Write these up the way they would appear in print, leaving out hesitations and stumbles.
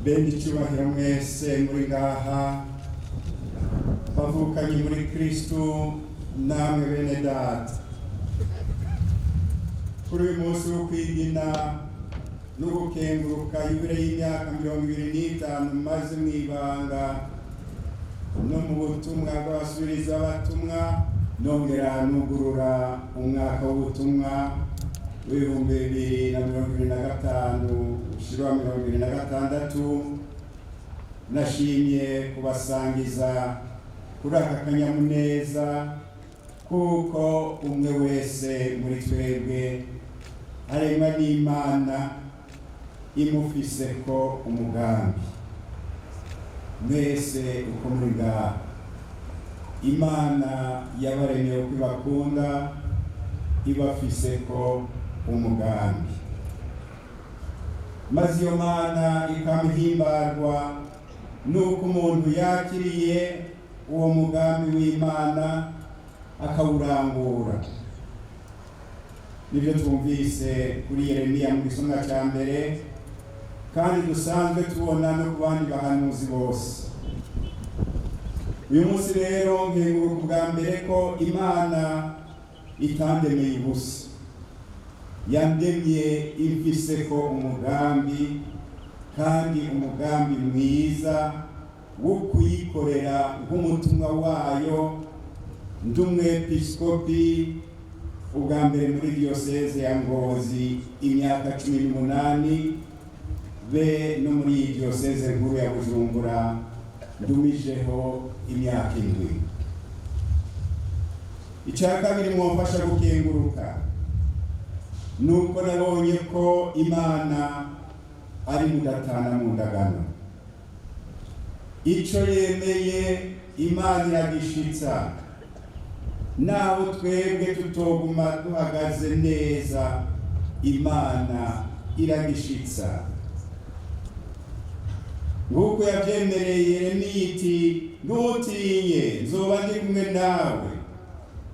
Bene icyubahiro mwese muri ngaha, bavukanye muri Kristu, namwe bene data, kuri uyu munsi wo kwigina no gukenguruka yubile y'imyaka 25 maze mu ibanga no mu butumwa bw'abasubiriza abatumwa, nongera nugurura umwaka w'ubutumwa w'2025 ushirwa 2026, nashimye kubasangiza kuri aka kanyamuneza, kuko umwe wese muri twebwe aremwa n'Imana imufise ko umugambi. Mwese uko muri ngaha, Imana yabaremye uko ibakunda, ibafise ko umugambi, maze iyo Mana ikamuhimbarwa nuko umuntu yakiriye uwo mugambi w'Imana akawurangura. Nibyo twumvise kuri Yeremiya mu gisonga cya mbere, kandi dusanzwe tubona no ku bandi bahanuzi bose. Uyu munsi rero nkenguruka ubwa mbere ko Imana itandemeye ubusa, yandemye imfise ko umugambi, kandi umugambi mwiza wo kuyikorera nk'umutumwa wayo. Ndi umwepiskopi ubwa mbere muri diyoseze ya Ngozi imyaka 18, be no muri iyi diyoseze nkuru ya Bujumbura ndumijeho imyaka 7. Icya kabiri mwamfasha gukenguruka nuko nabonye ko Imana ari mudatana mu ndagano. Icyo yemeye Imana iragishitsa, naho twebwe tutoguma duhagaze neza, Imana iragishitsa. Nk'uko yabyemereye Yeremiya iti: "Ntutinye, nzoba ndi kumwe nawe,"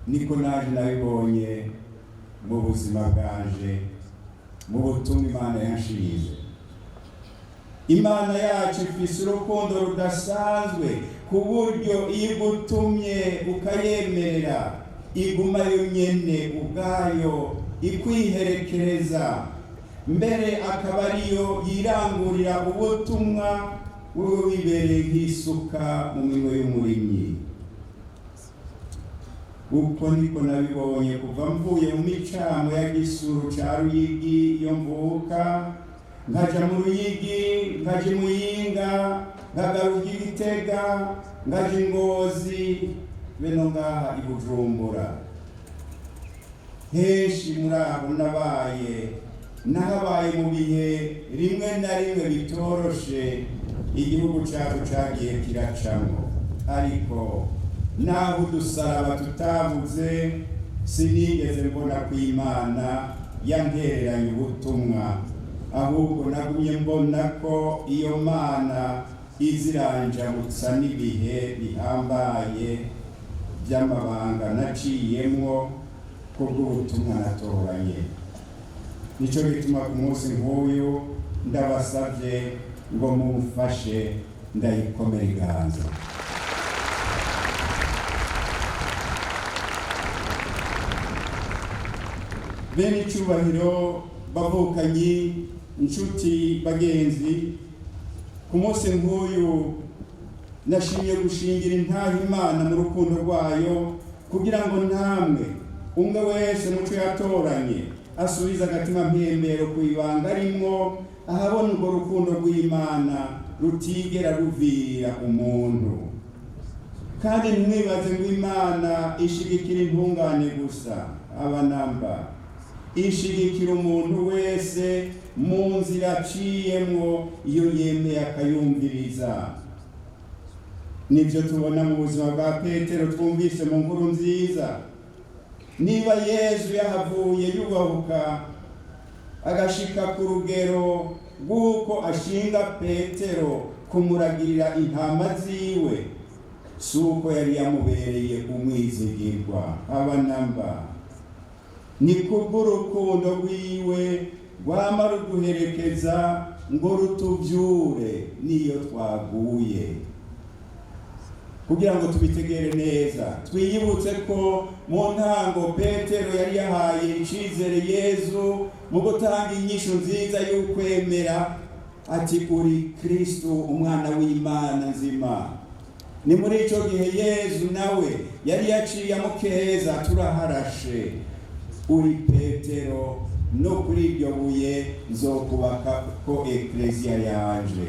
niko naje nabibonye mu buzima bwanje, mu butumwa Imana yanshinze. Imana yacu ifise urukundo rudasanzwe, ku buryo iyo igutumye ukayemerera, iguma yonyene ubwayo ikwiherekereza, mbere akaba ariyo yirangurira ubutumwa, wowe wibereye nk'isuka mu minwe y'umurimyi. Uko niko nabibonye kuva mvuye mu micamo ya Gisuru ca Ruyigi iyo mvuka, nkaja mu Ruyigi, nkaja i Muyinga, nkagaruka i Gitega, nkaja i Ngozi, beno ngaha i Bujumbura. Henshi muri aho nabaye, nahabaye mu bihe rimwe na rimwe bitoroshe igihugu cyacu cagiye kiracamwo, ariko naho udusaraba tutabuze, sinigeze mbona ko Imana yantereranye ubutumwa, ahubwo nagumye mbona ko iyo Mana iziranjabutsa n'ibihe bihambaye by'amabanga naciyemwo kubw'ubutumwa natoranye. Nicyo gituma ku munsi nk'uyu ndabasabye ngo mumfashe ndayikomera iganza. Bene icyubahiro, bavukanyi, inshuti, bagenzi, ku munsi nk'uyu nashimye gushingira intaha Imana mu rukundo rwayo, kugira ngo ntamwe umwe wese muco yatoranye asubize agatima mpembero ku ibanga arimwo, ahabona urwo rukundo rw'Imana rutigera ruvira umuntu. Kandi ntimwibaze ngo Imana ishigikira intungane gusa, abanamba ishigikira umuntu wese mu nzira aciyemwo iyo yemeye akayumviriza. Nibyo tubona mu buzima bwa Petero twumvise mu nkuru nziza. Niba Yezu yahavuye yubahuka agashika ku rugero rw'uko ashinga Petero kumuragirira intama ziwe, si uko yari yamubereye umwizigirwa, abanamba ni kubw'urukundo rwiwe rwama ruduherekeza. ngo rutuvyure n'iyo twaguye. Kugira ngo tubitegere neza, twiyibutse ko mu ntango Petero yari yahaye icizere Yezu mu gutanga inyishu nziza y'ukwemera, ati: "Uri Kristu, umwana w'Imana nzima." Ni muri ico gihe Yezu nawe yari yaciye amukeza: "Turaharashe, uri Petero, no kuri iryo buye nzokubaka ko ekleziya yanje."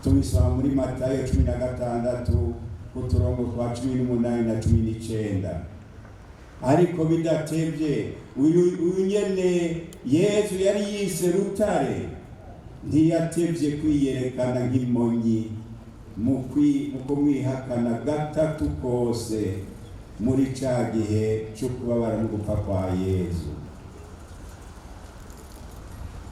Tubisoma muri Matayo 16 ku turongo twa 18 na 19. Ariko bidatevye, uyu nyene Yezu yari yise rutare ntiyatevye kwiyerekana nk'imonyi mu kumwihakana gatatu kose muri ca gihe co kubabara no gupfa kwa Yezu.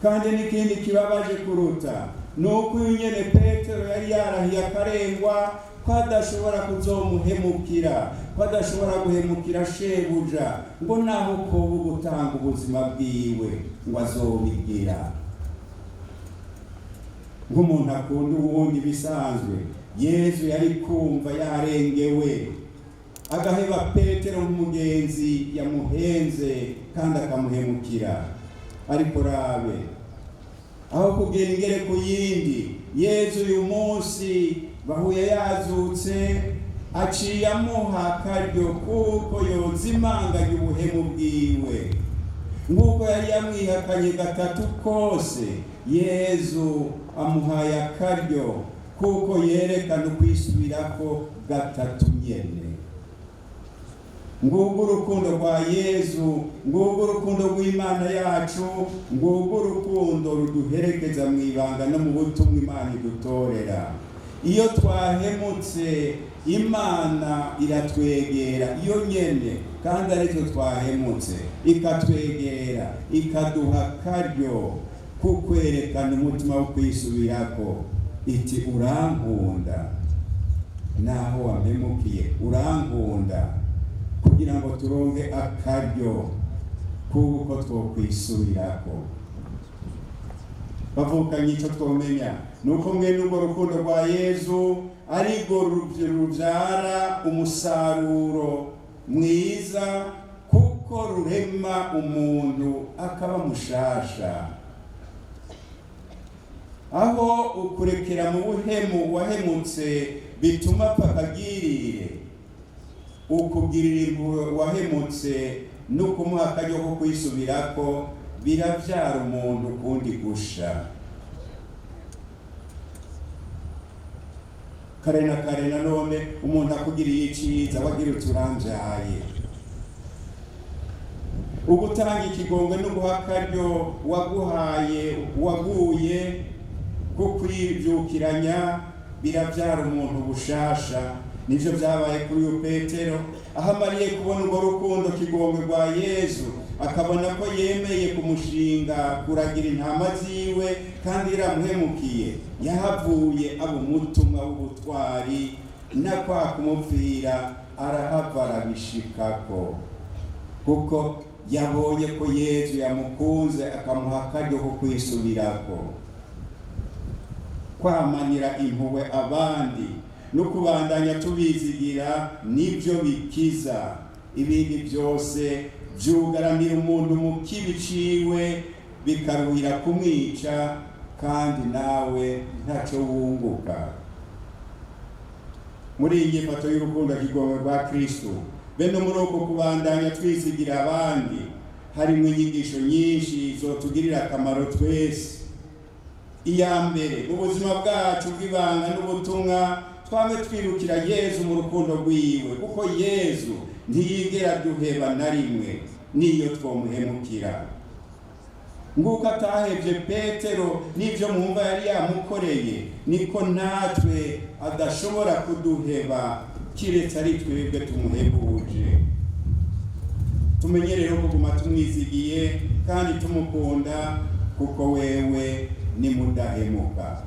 Kandi n'ikindi kibabaje kuruta ni uko uyu nyene Petero yari yarahiye akarengwa ko adashobora kuzomuhemukira, ko adashobora guhemukira shebuja, ngo naho koba gutanga ubuzima bwiwe ngo azobigira. Nk'umuntu akunda uwundi bisanzwe, Yezu yari kumva yarengewe agaheba Petero nk'umugenzi yamuhenze kandi akamuhemukira. Ariko rabe aho kugera ingere ku yindi, Yezu uyu munsi bahuye yazutse, aciye amuha akaryo kuko yozimanganya ubuhemu bwiwe. Nk'uko yari yamwihakanye gatatu kose, Yezu amuhaye akaryo kuko yerekana ukwisubirako gatatu nyene. Ngubwo urukundo rwa Yezu, ngubwo urukundo rw'Imana yacu, ngubwo urukundo ruduherekeza mu ibanga no mu butumwa Imana idutorera. Iyo twahemutse, Imana iratwegera iyo nyene, kandi aritwe twahemutse, ikatwegera ikaduha akaryo kukwerekana umutima wo kwisubirako, iti: "Urankunda naho wampemukiye, urankunda," kugira ngo turonke akaryo kuko twokwisubirako. Bavukanye, ico twomenya nuko mwene urwo rukundo rwa Yezu arirwo ruvyara umusaruro mwiza, kuko rurema umuntu akaba mushasha. Aho ukurekera mu buhemu wahemutse bituma apfa akagirire, ukugirira impuhwe wahemutse no kumuha akaryo ko kwisubirako biravyara umuntu kundi gusha. Kare na kare nanone, umuntu akugiriye iciza wagira uti: "Uramvyaye." Ugutanga ikigongwe no guha akaryo waguhaye waguye ko kwivyukiranya biravyara umuntu bushasha. Nivyo vyabaye kuri uyu Petero. Aho amariye kubona urwo rukundo kigongwe rwa Yezu, akabona ko yemeye kumushinga kuragira intama ziwe kandi yaramuhemukiye, yahavuye aba umutumwa w'ubutwari, na kwa kumupfira arahava arabishikako, kuko yabonye ko Yezu yamukunze akamuha akaryo ko kwisubirako. Kwamanira impuhwe abandi no kubandanya tubizigira nibyo bikiza. Ibindi byose vyugaranira umuntu mu kibi ciwe, bikaruhira kumwica, kandi nawe ntaco wunguka. Muri iyi nyifato y'urukundo kigongwe rwa Kristu, be no muri uko kubandanya twizigira abandi, harimo inyigisho nyinshi zotugirira akamaro twese. Iya mbere, mu buzima bwacu bw'ibanga n'ubutumwa, twame twirukira Yezu mu rukundo rwiwe, kuko Yezu ntiyigera duheba na rimwe n'iyo twomuhemukira. Nguko atahevye Petero n'ivyo mwumva yari yamukoreye, niko natwe adashobora kuduheba kiretse ari twebwe tumuhebuje. Tumenye rero kuguma tumwizigiye kandi tumukunda, kuko wewe ni mudahemuka.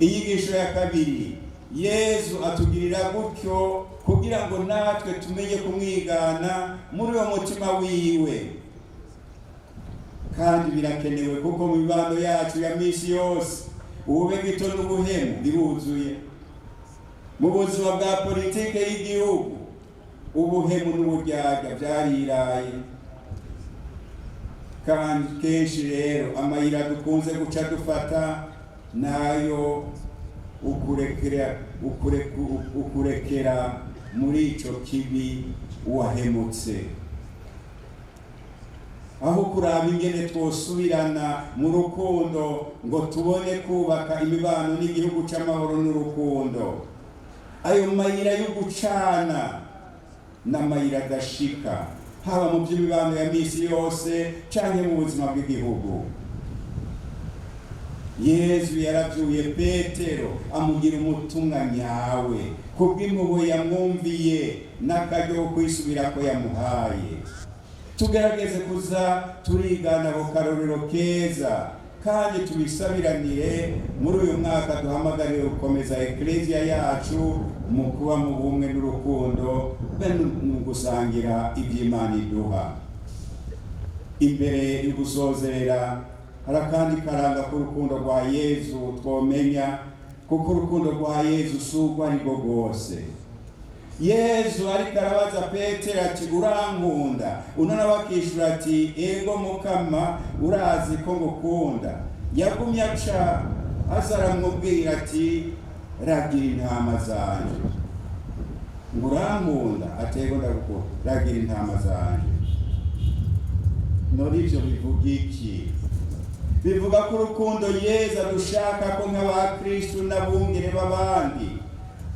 Inyigisho ya kabiri, Yezu atugirira gutyo kugira ngo natwe tumenye kumwigana muri uwo mutima wiwe. Kandi birakenewe, kuko mu mibano yacu ya misi yose ubube gito n'ubuhemu biruzuye. Mu buzima bwa politike y'igihugu, ubuhemu n'uburyarya byariraye. Kandi kenshi rero amayira dukunze guca dufata nayo ukurekera muri ico kibi uwahemutse, aho kuraba ingene twosubirana mu rukundo ngo tubone kubaka imibano n'igihugu c'amahoro n'urukundo. Ayo mayira yo gucana n'amayira adashika, haba mu by'imibano ya misi yose canke mu buzima bw'igihugu. Yezu yaravyuye Petero, amugira umutumwa nyawe kubw'impuhwe yamwumviye n'akaryo ko kwisubirako yamuhaye. Tugerageze kuza turigana ako karorero keza, kandi tubisabiranire muri uyu mwaka duhamagariwe gukomeza Ekleziya yacu mu kuba mu bumwe n'urukundo, be mu gusangira iby'Imana iduha. Imbere yo gusozerera, hari akandi karanga k'urukundo rwa Yezu twomenya, kuko urukundo rwa Yezu si urwo ari rwo rwose. Yezu ariko arabaza Petero ati: "Urankunda?" Uno nawe akishura ati: "Ego Mukama, urazi ko ngukunda." Yagumye aca aza aramubwira ati: "Ragira intama zanje." Ngo: "Urankunda?" Ati: "Ego, ndagukunda." "Ragira intama zanje." None ivyo bivuga iki? Bivuga ko urukundo Yezu adushaka ko nk'abakristu n'abungere b'abandi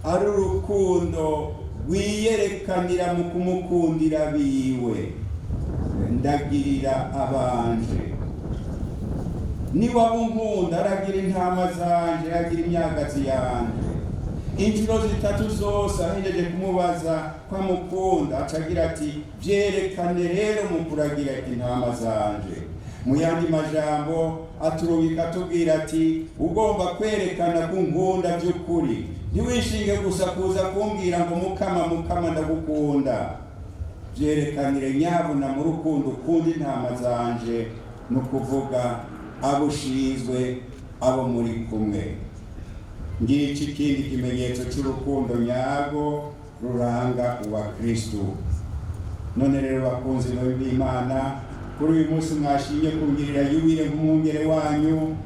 ari urukundo rwiyerekanira mu kumukundira biwe: "Ndagirira abanje. Niwaba unkunda, aragira intama zanje, aragira imyagazi yanje." Inshuro zitatu zose ahejeje kumubaza ko amukunda, acagira ati: "Vyerekane rero mu kuragira intama zanje." Mu yandi majambo, aturubika atubwira ati: "Ugomba kwerekana ko unkunda by'ukuri, ntiwishinge gusa kuza kumbwira ngo: 'Mukama, Mukama, ndagukunda.' Vyerekanire nyabuna mu rukundo ukunda intama zanje, ni ukuvuga abo ushinzwe, abo muri kumwe." Ngiki ikindi kimenyetso cy'urukundo nyarwo ruranga uwa Kristu. None rero, bakunzi b'Imana, kuri uyu munsi mwashimye kungirira yubile nk'umwungere wanyu,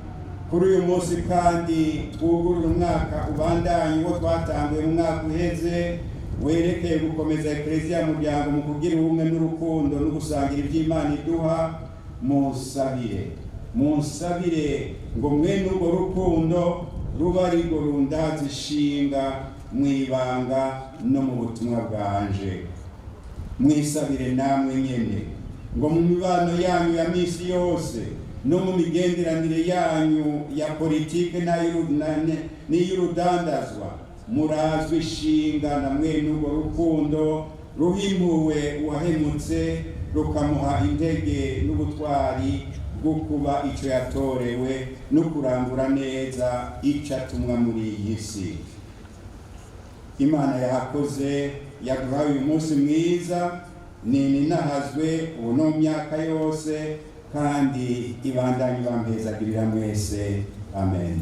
kuri uyu munsi kandi twugurura umwaka ubandanye uwo twatanguye mu mwaka uheze, werekeye gukomeza Ekleziya muryango mu kugira ubumwe n'urukundo no gusangira iby'Imana iduha, munsabire, munsabire ngo mwene urwo rukundo ruba ari rwo rundaza ishinga mu ibanga no mu butumwa bwanje. Mwisabire namwe nyene ngo mu mibano yanyu ya misi yose no mu migenderanire yanyu ya politike n'iy'urudandazwa murazwe ishinga na mwene urwo rukundo ruhimpuwe uwahemutse, rukamuha intege n'ubutwari bwo kuba icyo yatorewe no kurangura neza icyo atumwa muri iyi si. Imana yahakoze, yaduhaye uyu munsi mwiza, ni ninahazwe ubu no mu myaka yose, kandi ibandanye ibampezagirira mwese. Amen.